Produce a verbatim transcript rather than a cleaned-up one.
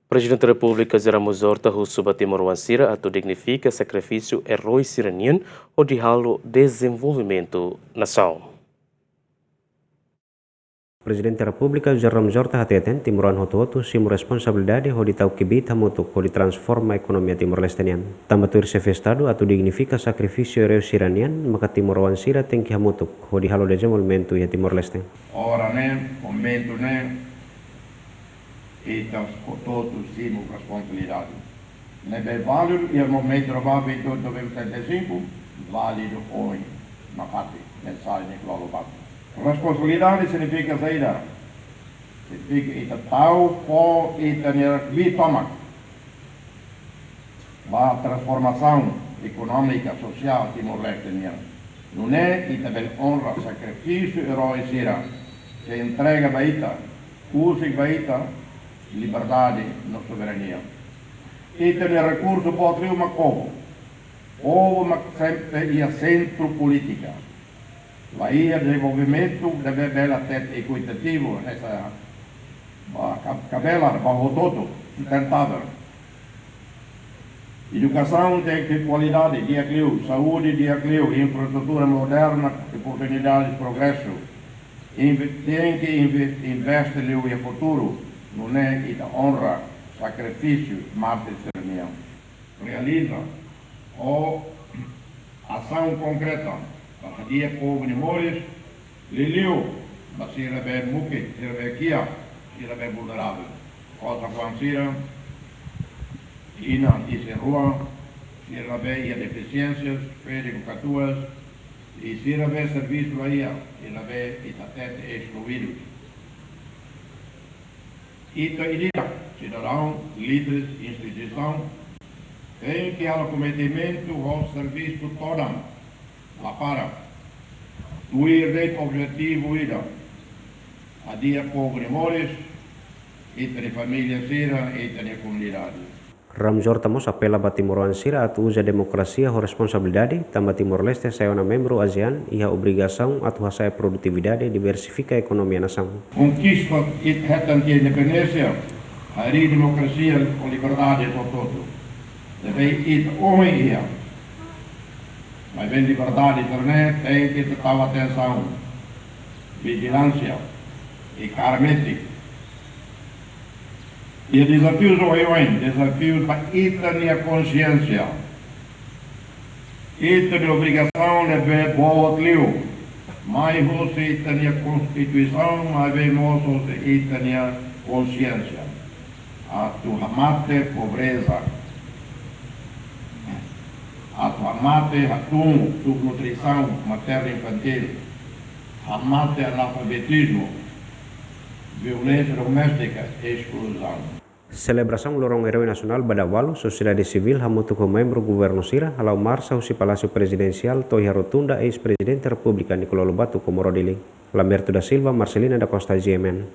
Prezidente Repúblika José Ramos Horta husu ba timoroan sira atu dignifika sakrifísiu erói sira-nian hodi halo dezenvolvimentu nasaun. Prezidente Repúblika José Ramos Horta hateten timoroan hotu-hotu simu responsabilidade hodi tau kbiit hamutuk hodi transforma ekonomia Timor-Leste nian. Tanba tuir Xefe Estadu atu dignifika sakrifísiu erói sira-nian, maka timoroan sira tenke hamutuk hodi halo dezenvolvimentu iha Timor-Leste. Oras ne'e, momentu ne'e, ita hotu-hotu simu responsabilidade. Ne'ebé válidu iha momentu ne'ebá, vinte e oito de novembro de setenta e cinco, válidu ohin, nafatin, mensajen ne'e lolo batu. Responsabilidade signifika saida? Signifika ita tau fó ita-nia kbiit tomak ba transformasaun ekonómika, sosiál Timor-Leste nian. Nune'e ita bele onra sakrifísiu erói sira ke entrega ba ita, husik ba ita liberdade no soberania. Ita-nia rekursu boot liu mak povu. Povu mak sempre iha sentru polítika. La iha dezenvolvimentu ne'ebé bele hatete ekuitativu, hanesan, ba, ka-, kabela ba hotu-hotu, sustentavel. Edukasaun tenke kualidade di'ak liu, saúde di'ak liu, infraestrutura moderna, oportunidades, progresu. Inve-, tenke inve-, investe liu iha futuru, nune'e ita onra sakrifísiu mártir sira-nian. Realiza ho asaun konkreta para hadi'a povu nia moris, liuliu ba sira ne'ebé mukit, sira ne'ebé kiak, sira ne'ebé vulneravel. Kota kuan sira, inan isin-rua, sira ne'ebé iha defisiénsia, ferik no katuas, i sira ne'ebé servisu la iha, sira ne'ebé ita hatete eskluídus. Ita ida-idak, sidadaun, líderes, instituisaun, tenke halo kometimentu ho servisu todan, la para. Tuir de'it objetivu ida, hadi'a povu nia moris, ita-nia família sira, ita-nia komunidade. Ramos Horta mós apela ba timoroan sira atu uza demokrasia ho responsabilidade, tanba Timor-Leste sai ona membru ASEAN iha obrigasaun atu hasa'e produtividade, diversifika ekonomia nasaun. Konkista ita hetan tiha independénsia, harii demokrasia ho liberdade total. Ne'ebé ita ohin iha. Maibé liberdade sira-ne'e tenke ita tau atensaun, vijilánsia, i kaer metin. Iha dezafius oioin, dezafius ba ita-nia konxiénsia. Ita-nia obrigasaun ne'ebé boot liu, mai husi ita-nia Konstituisaun, maibé mós husi ita-nia konxiénsia. Atu hamate pobreza. Atu hamate hatún, subnutrisaun materno-infantíl. Hamate analfabetizmu, violénsia doméstika, eskluzaun. Selebrasaun Loron Erói Nasionál ba dala ualu, sosiedade sivíl hamutuk ho membru governu sira hala'o marsa husi Palásiu Prezidensiál to'o iha rotunda eis-Prezidente Repúblika Nicolau Lobato, Comoro, Dili. Lamberto da Silva, Marcelina da Costa, G M N.